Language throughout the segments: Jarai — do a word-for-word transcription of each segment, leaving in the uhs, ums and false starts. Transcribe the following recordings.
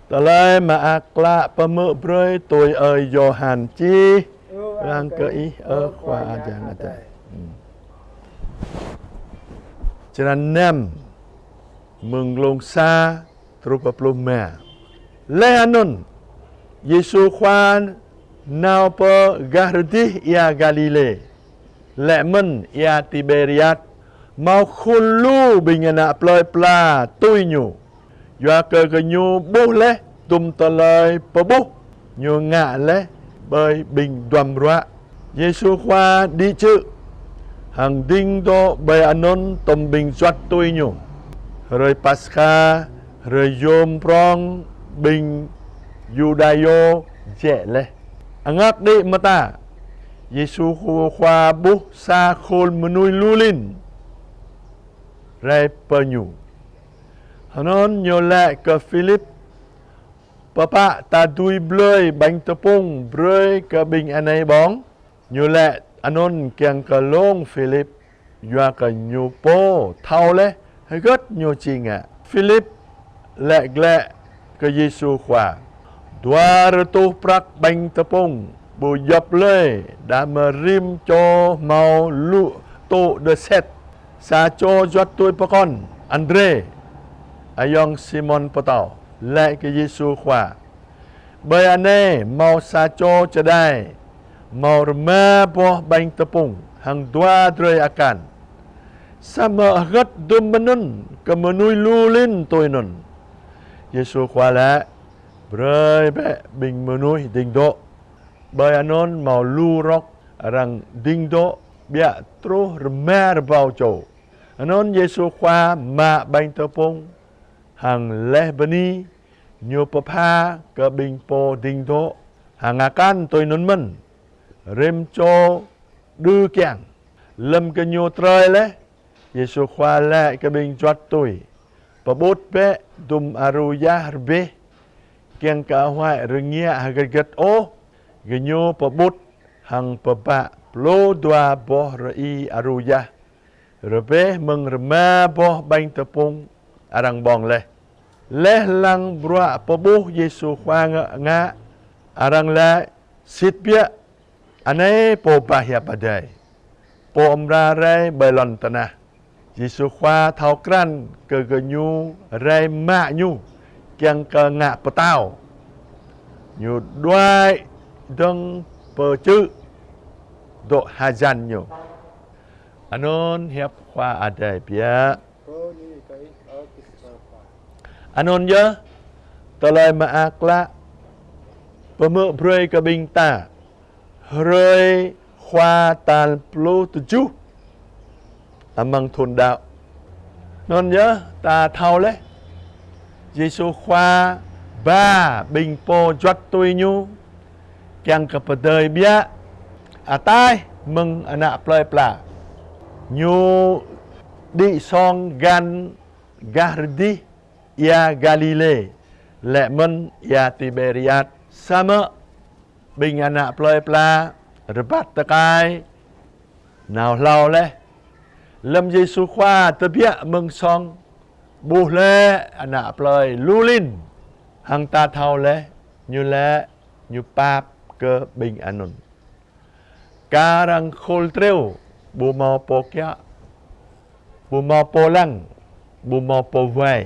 Tơlơi mơak klă pơmơ̆ brơi tui ơi Yôhan čih. Răng kơ Ih, ơ Khua Yang Adai. Črăn năm, mơ̆ng glông sa truh pơ pluh rơma. Laih anŭn, Yêsu Khua nao pơ gah rơdih ia Galilê, lĕ mơ̆n ia Tiberiad, hmâo khul lu ƀing ană plơi pla tui Ñu. Yua kơ gơñu ƀuh laih dŭm tơlơi pơƀuh Ñu ngă laih ƀơi ƀing duăm ruă. Yêsu Khua đĭ čư̆, hăng ding dŏ ƀơi anŭn tôm ƀing juăt tui Ñu. Hrơi Paskha, hrơi yôm prong ƀing Yuđayô jĕ laih. Angak đĭ mơta, Yêsu Khua ƀuh sa khul mơnuih lu lin rai pơ Ñu. Anŭn Ñu laĭ kơ Philip: Pơpă ta dưi blơi ƀañ tơpŭng brơi kơ ƀing anai ƀơ̆ng? Ñu laĭ anŭn kiăng kơ lông Philip, yua kơ Ñu pô thâo laih hơgĕt Ñu či ngă. Philip laĭ glaĭ kơ Yêsu Khua: Dua rơtuh prăk ƀañ tơpŭng ƀu djŏp lơi, đah mơ̆ rĭm čô hmâo lu tŭ đơset. Sa čô juăt tui pơkŏn, Andrê, ayŏng Simôn Pơtâo, laĭ kơ Yêsu Khua: Ƀơi anai hmâo sa čô čơđai hmâo rơma boh ƀañ tơpŭng hăng dua drơi akan. Samơ̆ hơgĕt dŭm mơnŭn kơ mơnuih lu lin tui anŭn? Yêsu Khua laĭ: Brơi bĕ ƀing mơnuih ding dŏ. Ƀơi anŭn hmâo lu rŏk arăng ding dŏ ƀiă truh rơma rơbâo čô. Anŭn Yêsu Khua mă ƀañ tơpŭng hăng laih bơni, Ñu pơpha kơ ƀing pô ding dŏ, hăng akan tui anŭn mơ̆n. Rĭm čô đư kiăng. Lơ̆m gơñu trơi laih, Yêsu Khua laĭ kơ ƀing juăt tui: Pơƀut bĕ dŭm aru yah rơbeh, kiăng kơ huăi rơngiă hơgĕt hơgĕt ôh. Gơñu pơƀut hăng pơbă pluh dua boh rơi aru yah rơbeh mơ̆ng rơma boh ƀañ tơpŭng arăng ƀơ̆ng laih. Laih lăng bruă pơƀuh Yêsu Khua ngă, ngă, arăng laĭ: Sĭt biă, anai Pô Ba Hiăp Adai, Pô amra rai ƀơi lŏn tơnah. Yêsu Khua thâo krăn kơ gơñu rai mă Ñu kiăng kơ ngă pơtao, Ñu đuaĭ dơ̆ng pơ čư̆ dŏ hơjăn Ñu. Anŭn hiăp Khua Adai biă. Anŭn yơh tơlơi mơak klă pơmơ̆ brơi kơ ƀing ta hrơi Khua tal pluh tơjuh amăng thun đăo. Anŭn yơh ta thâo laih, Yêsu Khua ba ƀing pô juăt tui Ñu kiăng kơ pơdơi biă ataih mơ̆ng ană plơi pla. Ñu đĭ song găn gah rơdih ia Galilê, lĕ mơ̆n ia Tiberiad. Samơ̆ ƀing ană plơi pla rơbat tơkai nao hlâo laih. Lơ̆m Yêsu Khua tơbiă mơ̆ng song, ƀuh laih ană plơi lu lin, hăng ta thâo laih, Ñu laĭ, Ñu pap kơ ƀing anŭn. Kar hăng khul triu ƀu hmâo pô kiă, ƀu hmâo pô lăng, ƀu hmâo pô wai.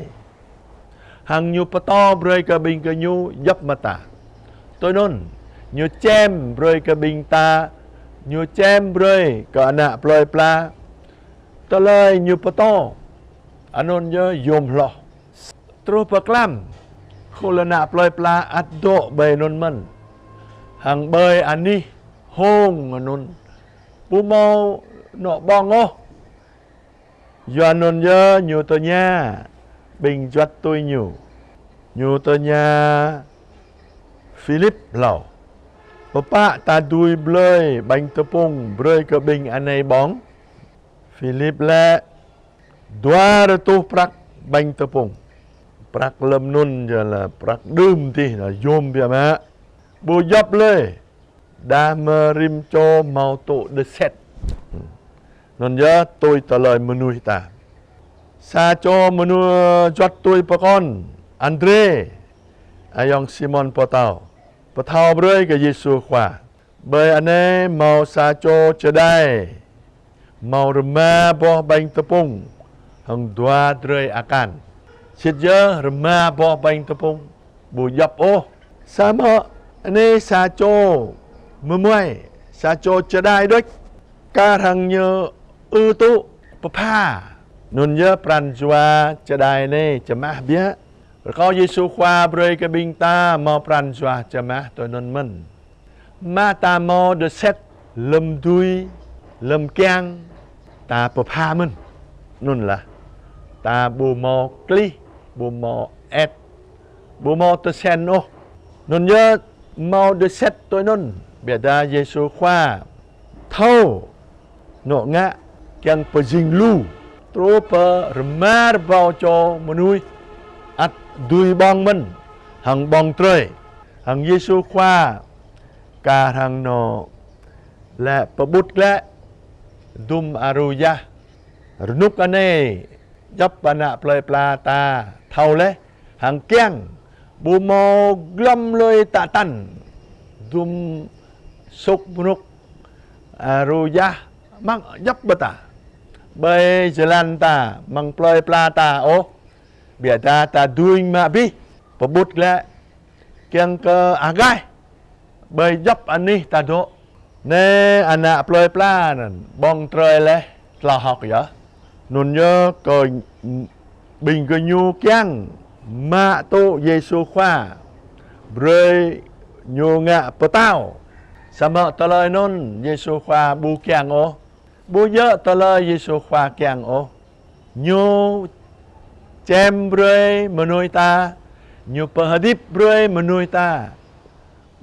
Hăng Ñu pơtô brơi kơ ƀing gơñu djŏp mơta. Tui anŭn, Ñu čem brơi kơ ƀing ta, Ñu čem brơi kơ ană plơi pla. Tơlơi Ñu pơtô anŭn yơh yôm hloh. Truh pơklăm, khul ană plơi pla ăt dŏ ƀơi anŭn mơ̆n. Hăng ƀơi anih hông anŭn ƀu hmâo anŏ ƀơ̆ng ôh. Yua anŭn yơh Ñu tơña ƀing juăt tui Ñu. Ñu tơña Philip hlâo: Pơpă ta dưi blơi ƀañ tơpŭng brơi kơ ƀing anai ƀơ̆ng? Philip laĭ: Dua rơtuh prăk ƀañ tơpŭng. Prăk lơ̆m anŭn yơh lĕ prăk đưm tih, anŭn yôm biă mă. Ƀu djŏp lơi, đah mơ̆ rĭm čô hmâo tŭ đơset. Anŭn yơh tui tơlơi mơnuih ta. Sa čô mơnuih juăt tui pơkŏn, Andrê, ayŏng Simon Pơtâo, pơthâo brơi kơ Yêsu Khua: Ƀơi anai hmâo sa čô čơđai, hmâo rơma boh ƀañ tơpŭng hăng dua drơi akan. Sĭt yơh rơma boh ƀañ tơpŭng ƀu djŏp ôh. Samơ̆ anai sa čô mơmuai, sa čô čơđai đôč, kar hăng ñu ư tŭ pơpha. Anŭn yơh pran jua čơđai anai čơmah biă. Rơkâo Yêsu Khua brơi kơ ƀing ta hmâo pran jua čơmah tui anŭn mơ̆n. Mă ta hmâo đơset lơ̆m dưi, lơ̆m kiăng, ta pơpha mơ̆n. Anŭn lah, ta ƀu hmâo klih, ƀu hmâo et, ƀu hmâo tơsen ôh. Anŭn yơh hmâo đơset tui anŭn. Biă dah Yêsu Khua thâo anŏ ngă kiăng pơjing lu, truh pơ rơma rơbâo čô mơnuih ăt dưi ƀơ̆ng mơ̆n hăng ƀơ̆ng trơi. Hăng Yêsu Khua kar hăng anŏ lĕ pơƀut glaĭ dŭm aru yah. Rơnŭk anai djŏp ană plơi pla ta thâo laih, hăng kiăng ƀu hmâo glŏm lui tă tăn. Dŭm sŭk mơnŭk aru yah mơ̆ng djŏp ƀơi ta, ƀơi jơlan ta, mơ̆ng plơi pla ta ôh. Biă dah ta dưi mă abih, pơƀut glaĭ kiăng kơ agaih ƀơi djŏp anih ta dŏ. Anai ană plơi pla anŭn ƀơ̆ng trơi laih, tlao hơ̆k yơh. Anŭn yơh kơ ƀing gơñu kiăng mă tŭ Yêsu Khua brơi ñu ngă pơtao. Samơ̆ tơlơi anŭn Yêsu Khua ƀu kiăng ôh. Ƀu djơ̆ tơlơi Yêsu Khua kiăng ôh. Ñu čem brơi mơnuih ta, ñu pơhơdip brơi mơnuih ta.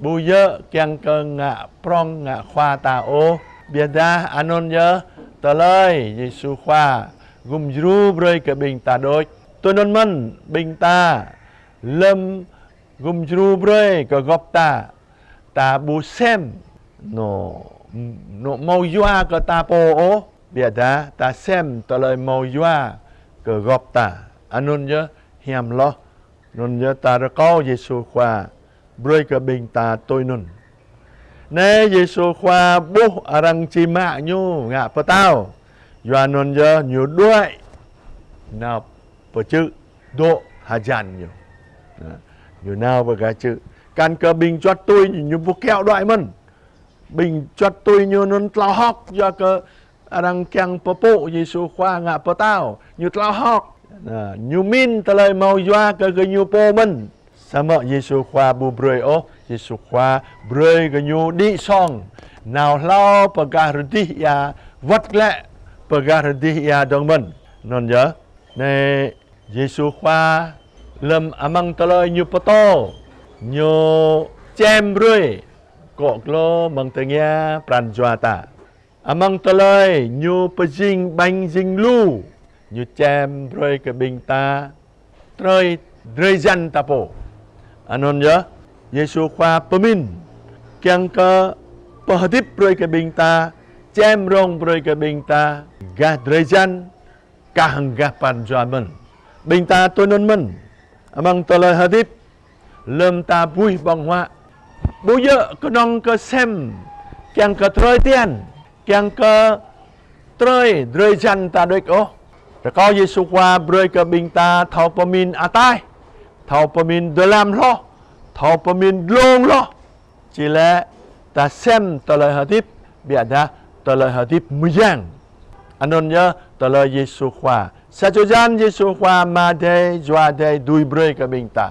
Ƀu djơ̆ kiăng kơ ngă prŏng ngă khua ta ôh. Biă dah anŭn yơh tơlơi Yêsu Khua gum djru brơi kơ ƀing ta đôč. Tui anŭn mơ̆n ƀing ta lơ̆m gum djru brơi kơ gŏp ta, ta ƀu sem anŏ, anŏ hmâo yua kơ ta pô ôh. Biă dah ta sem tơlơi hmâo yua kơ gŏp ta. Anŭn yơh hiam hloh. Anŭn yơh ta rơkâo Yêsu Khua brơi kơ ƀing ta tui anŭn. Anai Yêsu Khua ƀuh arăng či mă ñu ngă pơtao. Yua anŭn yơh ñu đuaĭ nao pơ čư̆, dŏ hơjăn ñu. Ñu nao pơ gah čư̆. Kăn kơ ƀing čuăt tui ñu, ñu ƀu kiaŏ đuaĭ mơ̆n. Ƀing čuăt tui ñu anŭn tlao hơ̆k yua kơ arăng kiăng pơpŭ Yêsu Khua ngă pơtao. Ñu tlao hơ̆k. Ñu min tơlơi hmâo yua kơ gơñu pô mơ̆n. Samơ̆ Yêsu Khua ƀu brơi ôh. Yêsu Khua brơi gơñu đĭ sŏng, nao hlâo pơ gah rơdih ia, wơ̆t glaĭ pơ gah rơdih ia dơ̆ng mơ̆n. Anŭn yơh, anai Yêsu Khua lơ̆m amăng tơlơi ñu pơtô, ñu čem brơi akŏ glô amăng tơngia pran jua ta. Amăng tơlơi ñu pơjing ƀañ jing lu, ñu čem brơi kơ ƀing ta trơi drơi jăn ta pô. Anŭn yơh, Yêsu Khua pơmĭn kiăng kơ pơhơdip brơi kơ ƀing ta, čem rông brơi kơ ƀing ta gah drơi jăn, kah hăng gah pran jua mơ̆n. Ƀing ta tui anŭn mơ̆n. Amăng tơlơi hơdip, lơ̆m ta buih ƀơ̆ng huă, ƀu djơ̆ kơnơ̆ng kơ sem kiăng kơ trơi tian, kiăng kơ trơi drơi jăn ta đôč ôh. Rơkâo Yêsu Khua brơi kơ ƀing ta thâo pơmĭn ataih, thâo pơmĭn dơlăm hloh, thâo pơmĭn dlông hloh. Či lĕ ta sem tơlơi hơdip, biă dah tơlơi hơdip mơyang. Anŭn yơh tơlơi Yêsu Khua. Sa čô jăn Yêsu Khua mă dêh, yua dêh, dưi brơi kơ ƀing ta.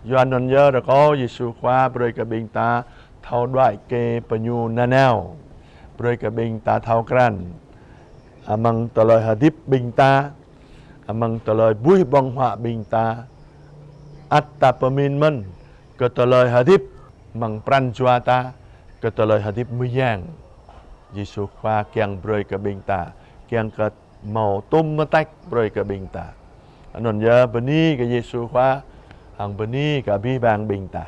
Yua anŭn yơh rơkâo Yêsu Khua brơi kơ ƀing ta thâo đuaĭ kơ pơ ñu nanao. Brơi kơ ƀing ta thâo krăn. Amăng tơlơi hơdip ƀing ta, amăng tơlơi buih ƀơ̆ng huă ƀing ta, ăt ta pơmĭn mơ̆n kơ tơlơi hơdip amăng pran jua ta, kơ tơlơi hơdip mơyang. Yêsu Khua kiăng brơi kơ ƀing ta, kiăng kơ hmâo tŭm mơtač brơi kơ ƀing ta. Anŭn yơh bơni kơ Yêsu Khua, hăng bơni kơ abih bang ƀing ta.